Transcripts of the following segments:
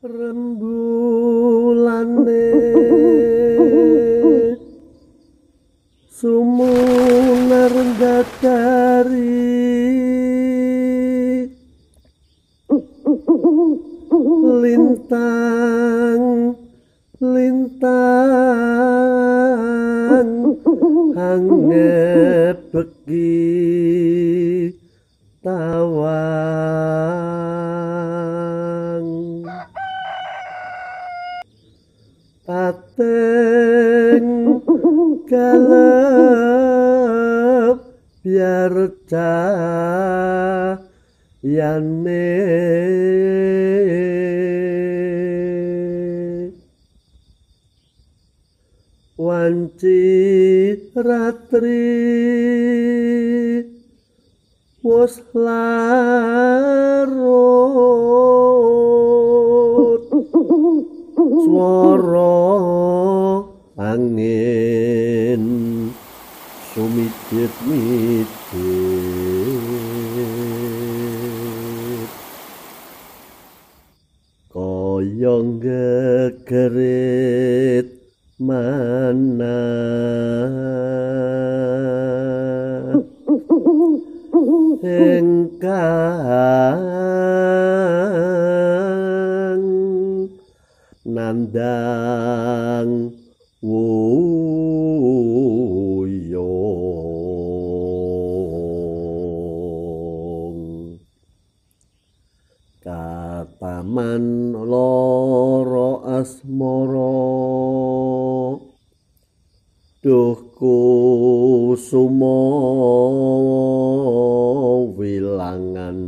Rembulane sumunar datari lintang lintang hangebeki tawang pateng kalep biar cahayane wanci ratri wis larut swara angin sumijit-mijit kaya gegerit manah ingkang nandang wuyung kataman loro asmara duh kusuma wilangan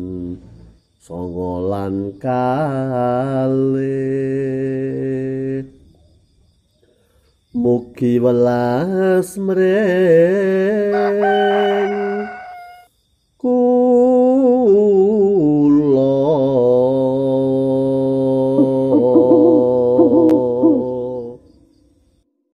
sanga lan kalih mugi welas mring kula